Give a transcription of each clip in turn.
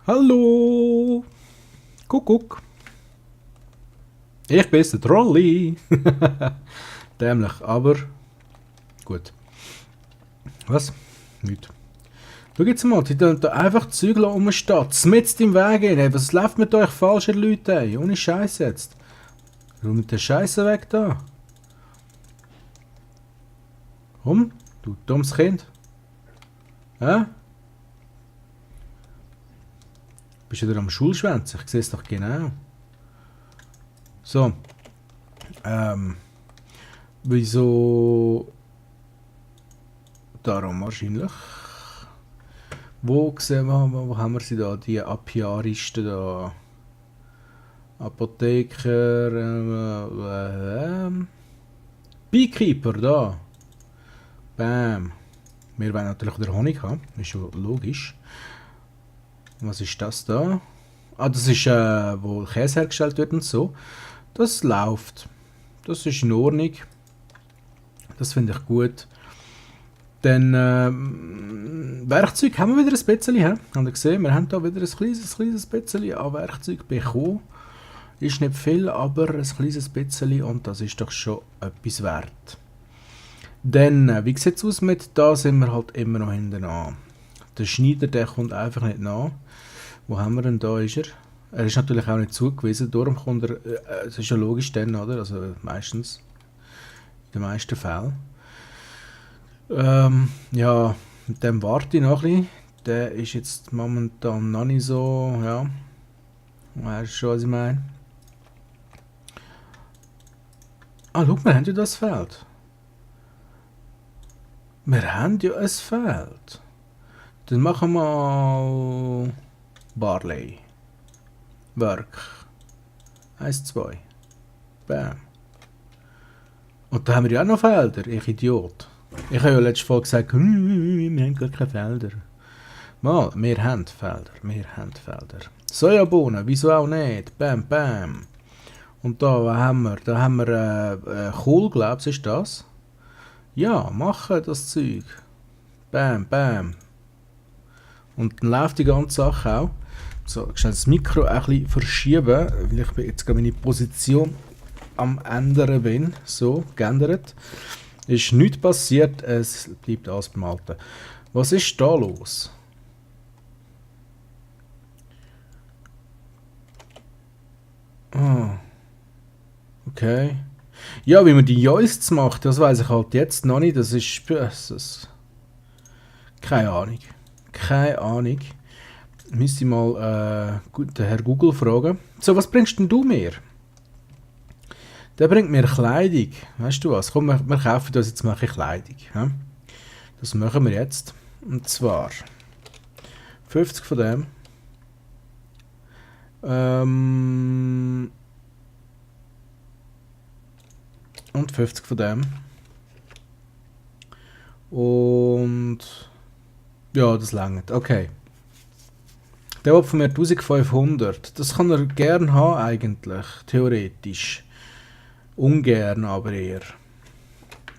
Hallo! Kuckuck! Ich bin's, der Trolli! Dämlich, aber gut. Was? Nicht. Schau jetzt mal, die tun da einfach Zügel rumstehen, mitten im Weg rein. Ey, was läuft mit euch falsch, ihr Leute? Ey? Ohne Scheiß jetzt. Komm mit der Scheiße weg da. Komm, du dummes Kind. Hä? Bist du wieder am Schulschwänzen? Ich sehe es doch genau. So. Wieso? Darum wahrscheinlich. Wo sehen wir, wo haben wir sie da? Die Apiaristen da. Apotheker. Beekeeper da. Bam. Wir wollen natürlich wieder Honig haben. Ist schon logisch. Was ist das da? Ah, das ist, wo Käse hergestellt wird und so. Das läuft. Das ist in Ordnung. Das finde ich gut. Dann Werkzeug haben wir wieder ein bisschen. Habt ihr gesehen? Wir haben da wieder ein kleines bisschen an Werkzeug bekommen. Ist nicht viel, aber ein kleines bisschen und das ist doch schon etwas wert. Dann, wie sieht es aus mit da sind wir halt immer noch hinten an. Der Schneider, der kommt einfach nicht nach. Wo haben wir denn da? Ist er? Er ist natürlich auch nicht zugewiesen, darum kommt er, es ist ja logisch dann, oder? Also meistens, in den meisten Fällen. Ja, mit dem warte ich noch ein bisschen. Der ist jetzt momentan noch nicht so, ja. Weißt du schon, was ich meine? Ah, schau, wir haben ja das Feld. Wir haben ja ein Feld. Dann machen wir mal Barley. Work. 1, 2. Bam. Und da haben wir ja auch noch Felder, ich Idiot. Ich habe ja letztes Mal gesagt, wir haben gar keine Felder. Mal, wir haben Felder. Sojabohnen, wieso auch nicht? Bam, bam. Und da, was haben wir? Da haben wir Kohl, glaubst du, ist das? Ja, machen das Zeug. Bam, bam. Und dann läuft die ganze Sache auch. So, ich kann das Mikro ein bisschen verschieben, weil ich jetzt gerade meine Position am ändern bin. So, geändert. Ist nichts passiert, es bleibt alles beim Alten. Was ist da los? Ah, okay. Ja, wie man die Joists macht, das weiß ich halt jetzt noch nicht. Das ist keine Ahnung. Keine Ahnung. Müsste ich mal den Herr Google fragen. So, was bringst denn du mir? Der bringt mir Kleidung. Weißt du was? Komm, wir kaufen uns jetzt mal ein Kleidung. Ja? Das machen wir jetzt. Und zwar 50 von dem. Und 50 von dem. Und ja, das langt. Okay. Der will von mir 1500. Das kann er gern haben eigentlich, theoretisch. Ungern aber eher.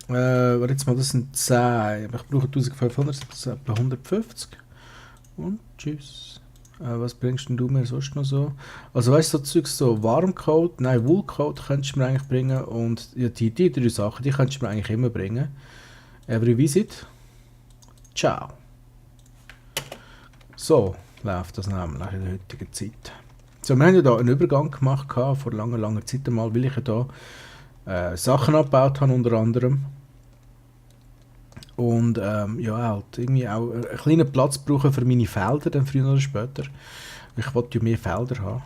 Warte jetzt mal, das sind 10. Ich brauche 1500, das sind etwa 150. Und tschüss. Was bringst denn du mir sonst noch so? Also weißt du, so Zeugs, so Warmcoat, nein, Woolcoat könntest du mir eigentlich bringen. Und ja, die drei Sachen, die könntest du mir eigentlich immer bringen. Every visit. Ciao. So läuft das nämlich in der heutigen Zeit. So, wir haben ja da einen Übergang gemacht vor langer Zeit einmal, weil ich ja da Sachen abgebaut habe unter anderem. Und ja, halt irgendwie auch einen kleinen Platz brauchen für meine Felder, dann früher oder später. Ich wollte ja mehr Felder haben.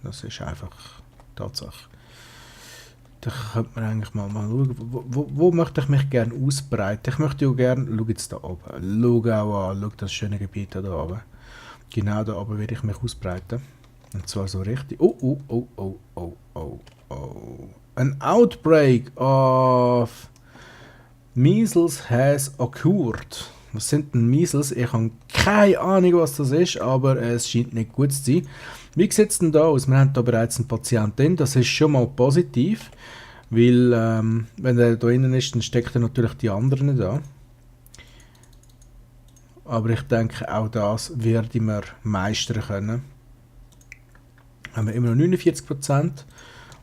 Das ist einfach Tatsache. Da könnte man eigentlich mal schauen, wo möchte ich mich gerne ausbreiten. Ich möchte ja gerne, schau jetzt da oben, schau auch an, schau das schöne Gebiet da oben. Genau da oben werde ich mich ausbreiten. Und zwar so richtig. Oh. An outbreak of Measles has occurred. Was sind denn Measles? Ich habe keine Ahnung, was das ist, aber es scheint nicht gut zu sein. Wie sieht es denn da aus? Wir haben da bereits einen Patienten, das ist schon mal positiv, weil wenn er da innen ist, dann steckt er natürlich die anderen da. Aber ich denke, auch das werde ich mir meistern können. Haben wir immer noch 49%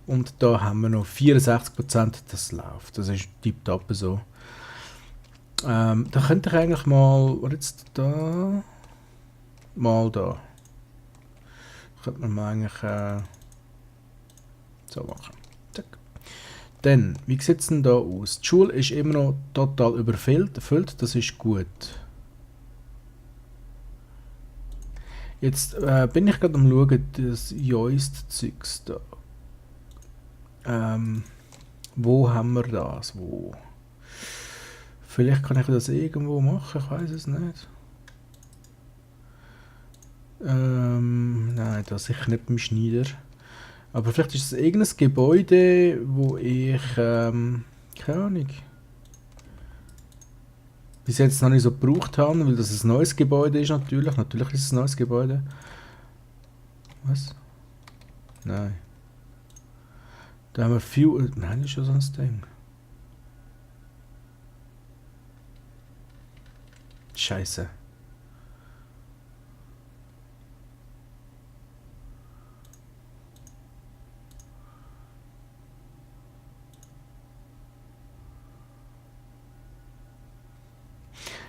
und da haben wir noch 64%, das läuft. Das ist tipptopp so. Da könnte ich eigentlich mal, was jetzt da? Mal da. Könnte man mal eigentlich so machen. Zack. Dann, wie sieht es denn da aus? Die Schule ist immer noch total überfüllt, das ist gut. Jetzt bin ich gerade am schauen, das Joist-Zeugs da. Wo haben wir das? Wo? Vielleicht kann ich das irgendwo machen, ich weiß es nicht. Nein, da sicher nicht beim Schneider. Aber vielleicht ist es irgendein Gebäude, wo ich, keine Ahnung, bis jetzt noch nicht so gebraucht habe, weil das ein neues Gebäude ist natürlich. Natürlich ist es ein neues Gebäude. Was? Nein. Da haben wir viel... Nein, das ist schon so ein Ding. Scheiße.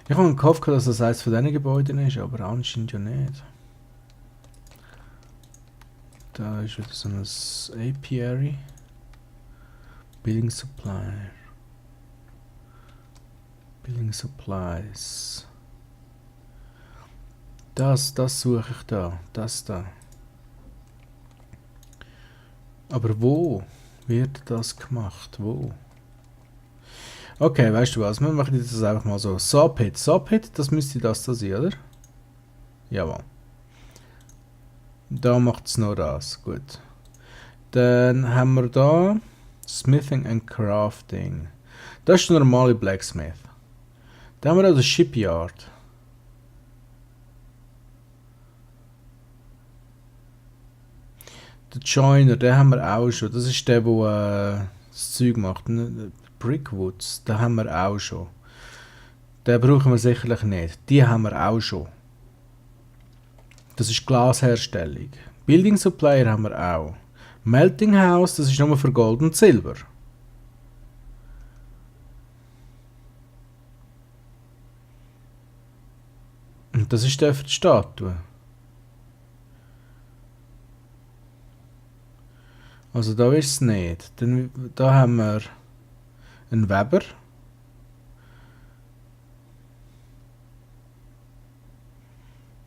Ich habe gehofft, dass das eines von diesen Gebäuden ist, aber anscheinend ja nicht. Da ist wieder so ein Apiary. Building Supply. Building Supplies. Das suche ich da. Das da. Aber wo wird das gemacht? Wo? Okay, weißt du was? Wir machen jetzt das einfach mal so. Sawpit. Sawpit, das müsste das da sein, oder? Jawohl. Da macht es noch das. Gut. Dann haben wir da Smithing and Crafting. Das ist der normale Blacksmith. Dann haben wir da das Shipyard. Der Joiner, den haben wir auch schon. Das ist der, der das Zeug macht. Brickwoods, den haben wir auch schon. Den brauchen wir sicherlich nicht. Die haben wir auch schon. Das ist Glasherstellung. Building Supplier haben wir auch. Melting House, das ist nur für Gold und Silber. Und das ist der für die Statue. Also da ist es nicht. Dann, da haben wir einen Weber.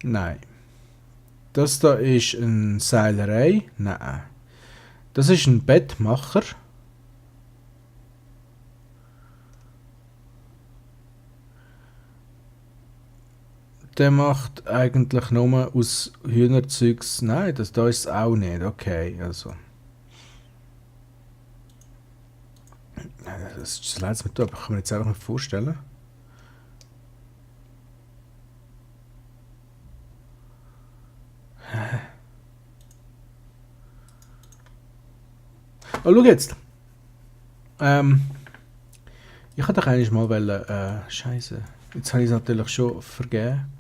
Nein. Das da ist eine Seilerei. Nein. Das ist ein Bettmacher. Der macht eigentlich nur aus Hühnerzeugs. Nein, das da ist es auch nicht. Okay, also. Das ist das letzte Mal, aber ich kann mir jetzt einfach nicht vorstellen. Oh, schau jetzt. Ich hatte doch eigentlich mal wollen, Scheiße. Jetzt habe ich es natürlich schon vergeben.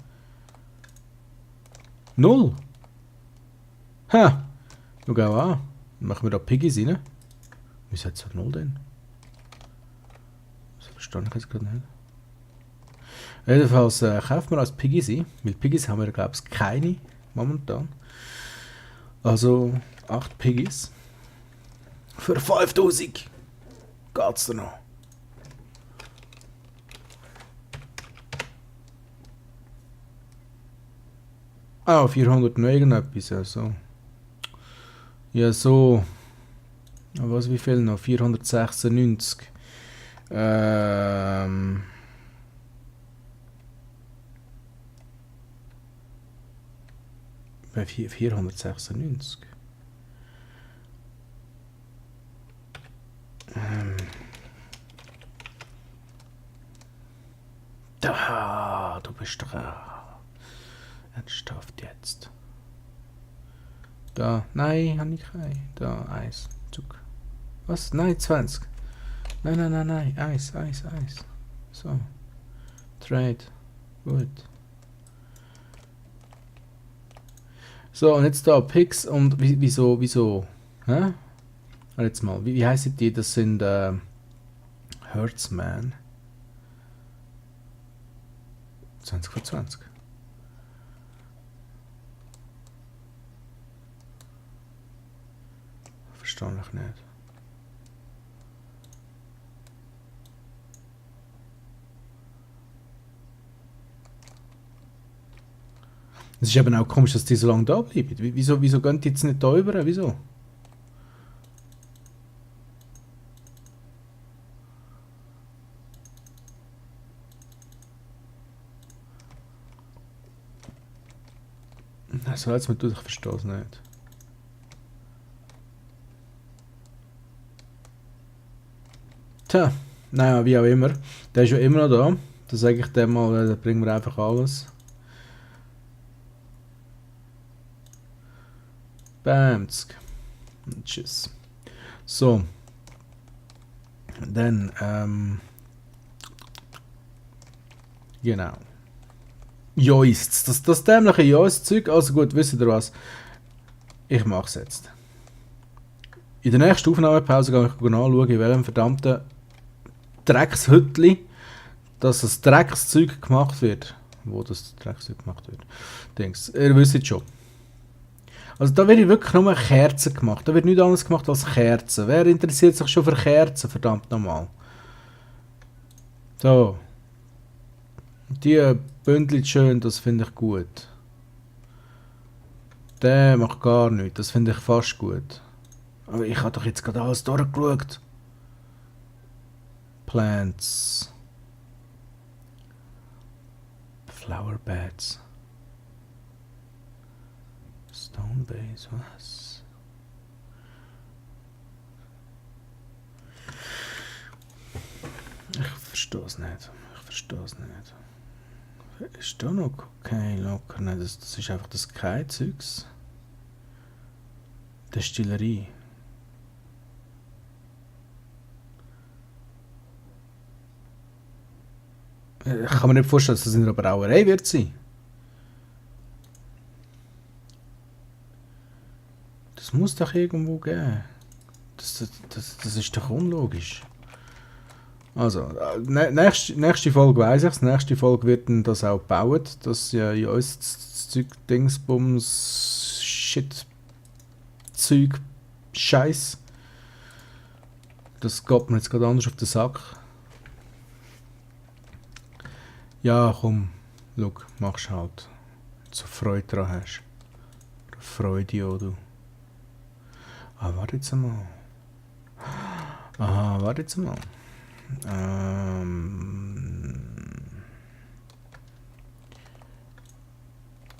0. Ha! Schau auch an. Dann machen wir da Piggies rein. Wieso hat es 0 denn? Das verstehe ich jetzt gerade nicht. Jedenfalls kaufen wir als Piggies ein. Weil Piggies haben wir, glaube ich, keine momentan. Also 8 Piggies. Für 5000 geht's da noch. Ah, 400 noch irgendetwas, ja so. Ja so. Was, wie viel noch? 496. 496. Da, du bist doch ernsthaft jetzt. Da, nein, habe ich keinen. Da, 1. Zug. Was? Nein, 20. Nein, nein, nein, nein. 1. So. Trade. Gut. So, und jetzt da Pix und wieso? Hä? Jetzt mal, wie heißen die? Das sind Hertzman. 20 von 20. Verstehe ich nicht. Es ist eben auch komisch, dass die so lange da bleiben. Wieso gehen die jetzt nicht da rüber? Wieso? Also jetzt mal tut, ich verstehe es nicht. Tja, naja, wie auch immer. Der ist ja immer noch da. Da sage ich dem mal, da bringen wir einfach alles. Bamsk. Und tschüss. So. Dann, genau. Joists. Das dämliche Joist-Zeug. Also gut, wisst ihr was? Ich mach's jetzt. In der nächsten Aufnahmepause gehe ich anschauen, in welchem verdammten Dreckshütli das Dreckszeug gemacht wird. Wo das Dreckszeug gemacht wird. Dings. Ihr wisst schon. Also da wird wirklich nur Kerzen gemacht. Da wird nichts anderes gemacht als Kerzen. Wer interessiert sich schon für Kerzen? Verdammt nochmal. So. Die Bündel schön, das finde ich gut. Der macht gar nichts. Das finde ich fast gut. Aber ich habe doch jetzt gerade alles durchgeschaut. Plants. Flower beds. Stone base, was? Ich verstehe es nicht. Ist da noch okay, locker? Nein, das ist einfach das Kai-Zeugs. Destillerie. Ich kann mir nicht vorstellen, dass das in einer Brauerei wird sein. Das muss doch irgendwo geben. Das ist doch unlogisch. Also, nächste Folge weiss ich's. Nächste Folge wird dann das auch gebaut. Das ja uns Zeug, Dingsbums, Shit, Zeug, Scheiß. Das geht mir jetzt gerade anders auf den Sack. Ja, komm, schau, machst halt. So Freude dran hast. Freude, ja, du. Ah, warte jetzt mal. Aha, warte jetzt mal.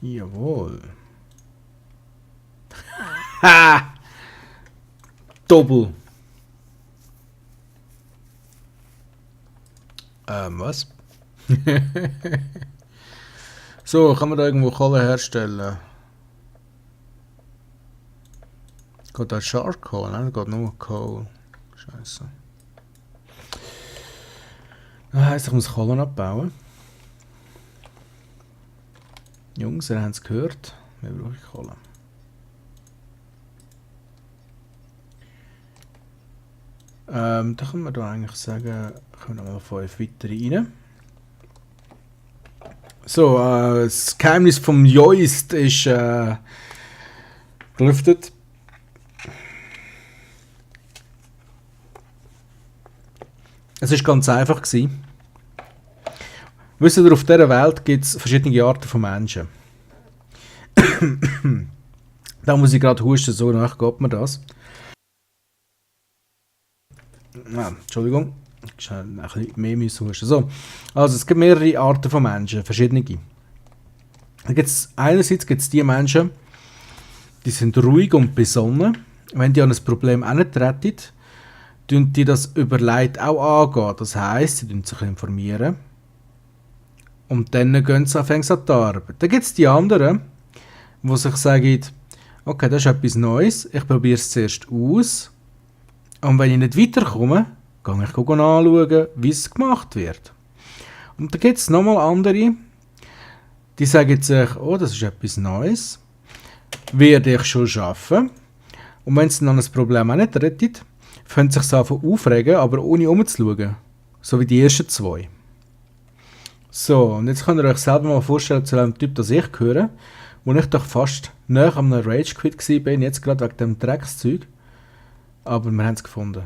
Jawohl. Ha! Doppel. Was? So, kann man da irgendwo Kohle herstellen? Geht da Charcoal? Nein, geht nur Coal. Scheiße. Das heisst, ich muss Kohle abbauen. Jungs, ihr habt es gehört. Wir brauchen Kohle. Da können wir da eigentlich sagen, können wir mal 5 weitere rein. So, das Geheimnis vom Joist ist gelüftet. Es war ganz einfach gewesen. Wisst ihr, auf dieser Welt gibt es verschiedene Arten von Menschen. Da muss ich gerade husten, so nach geht mir das. Entschuldigung, ich muss ein bisschen mehr husten. So, also es gibt mehrere Arten von Menschen, verschiedene. Einerseits gibt es die Menschen, die sind ruhig und besonnen. Wenn die an ein Problem herantreten, tun die das überlegt auch angehen. Das heisst, sie tun sich informieren. Und dann gehen sie an die Arbeit. Dann gibt es die anderen, die sich sagen, okay, das ist etwas Neues, ich probiere es zuerst aus. Und wenn ich nicht weiterkomme, gehe ich anschauen, wie es gemacht wird. Und dann gibt es nochmal andere, die sagen sich, oh, das ist etwas Neues. werde ich schon schaffen. Und wenn es dann ein Problem auch nicht rettet, können sich einfach aufregen, aber ohne umzuschauen. So wie die ersten 2. So, und jetzt könnt ihr euch selber mal vorstellen, zu einem Typ, das ich gehöre, wo ich doch fast nach einem Rage Quit war, jetzt gerade wegen dem Dreckszeug. Aber wir haben es gefunden.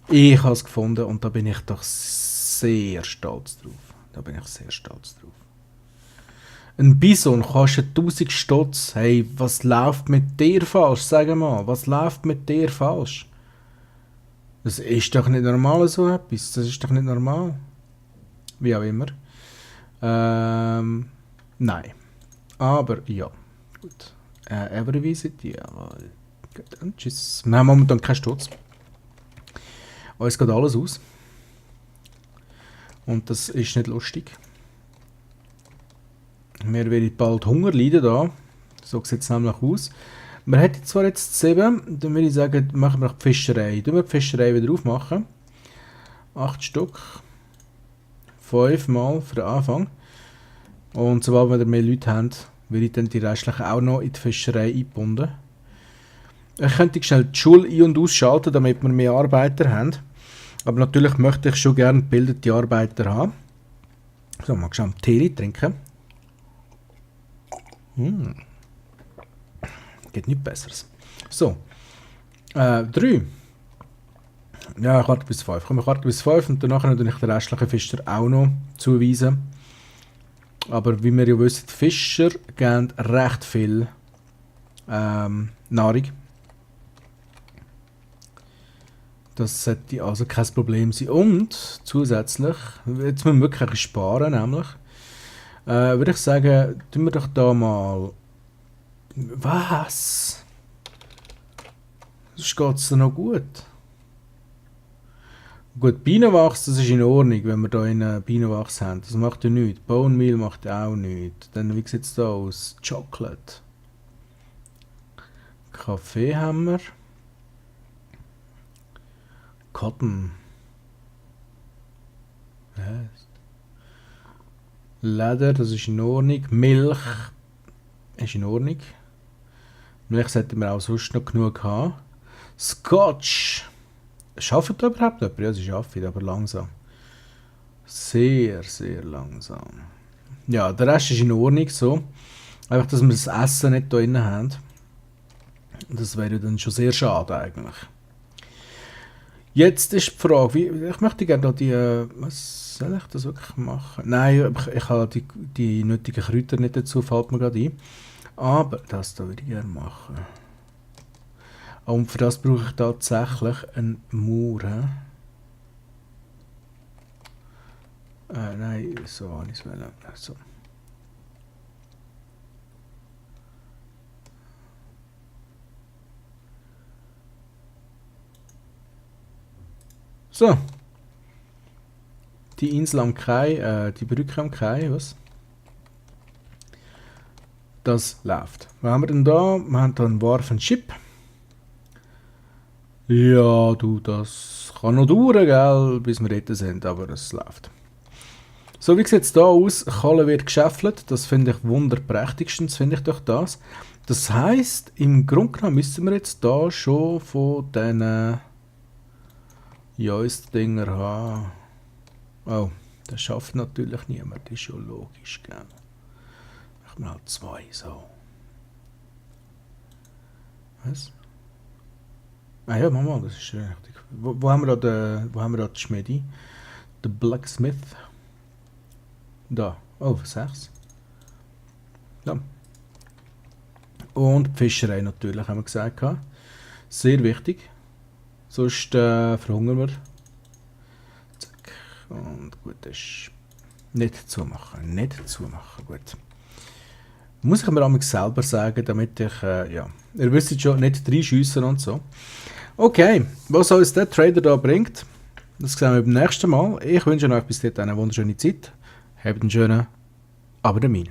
Ich habe es gefunden und da bin ich doch sehr stolz drauf. Ein Bison kostet 1000 Stutz. Hey, was läuft mit dir falsch? Sag mal, was läuft mit dir falsch? Das ist doch nicht normal, so etwas. Das ist doch nicht normal. Wie auch immer. Nein. Aber ja. Gut. Every visit, ja. Gut, tschüss. Wir haben momentan keinen Stutz. Uns geht alles aus. Und das ist nicht lustig. Wir werden bald Hunger leiden da. So sieht es nämlich aus. Wir hätten zwar jetzt 7, dann würde ich sagen, machen wir noch die Fischerei. Tun wir die Fischerei wieder aufmachen. 8 Stück. 5 Mal für den Anfang. Und sobald wir mehr Leute haben, würde ich dann die restlichen auch noch in die Fischerei eingebunden. Ich könnte schnell die Schule ein- und ausschalten, damit wir mehr Arbeiter haben. Aber natürlich möchte ich schon gerne gebildete Arbeiter haben. So, mal schnell Tee trinken. Geht nichts Besseres. So. 3. Ja, ich warte bis 5. Komm, ich warte bis 5 und danach tue ich den restlichen Fischer auch noch zuweisen. Aber wie wir ja wissen, Fischer geben recht viel Nahrung. Das sollte also kein Problem sein. Und zusätzlich, jetzt müssen wir wirklich sparen, nämlich, würde ich sagen, tun wir doch da mal... Was? Sonst geht es noch gut. Gut, Bienenwachs, das ist in Ordnung, wenn wir da einen Bienenwachs haben. Das macht ja nichts. Bone Meal macht auch nichts. Dann, wie sieht es da aus? Chocolate. Kaffee haben wir. Cotton. Was? Leder, das ist in Ordnung. Milch ist in Ordnung. Milch sollten wir auch sonst noch genug haben. Scotch. Schafft da überhaupt jemand? Ja, sie schafft, aber langsam. Sehr, sehr langsam. Ja, der Rest ist in Ordnung so. Einfach, dass wir das Essen nicht da drin haben. Das wäre dann schon sehr schade eigentlich. Jetzt ist die Frage, ich möchte gerne da die... Was soll ich das wirklich machen? Nein, ich habe die nötigen Kräuter nicht dazu, fällt mir gerade ein. Aber das da würde ich gerne machen. Und für das brauche ich tatsächlich einen Mauer. Nein, so habe ich es wollen. So. So. Die Insel am Kai, die Brücke am Kai, was? Das läuft. Was haben wir denn da? Wir haben da einen Warfen Chip. Ja, du, das kann noch dauern, gell, bis wir dort sind, aber es läuft. So, wie sieht es da aus? Kohle wird geschäffelt, das finde ich wunderprächtigstens, finde ich doch das. Das heisst, im Grunde genommen müssen wir jetzt da schon von diesen Joist-Dinger haben. Oh, das schafft natürlich niemand, das ist schon logisch, gell. Machen wir halt 2, so. Was? Ah ja, Mama, das ist richtig. Wo haben wir da die Schmiede? Der Blacksmith. Da. Oh, 6. Ja. Und die Fischerei natürlich, haben wir gesagt. Sehr wichtig. Sonst verhungern wir. Zack. Und gut, das ist nicht zumachen. Nicht zumachen, gut. Muss ich mir auch selber sagen, damit ich, ja, ihr wisst schon, nicht reinschiessen und so. Okay, was uns der Trader da bringt, das sehen wir beim nächsten Mal. Ich wünsche euch bis dahin eine wunderschöne Zeit. Habt einen schönen Abend.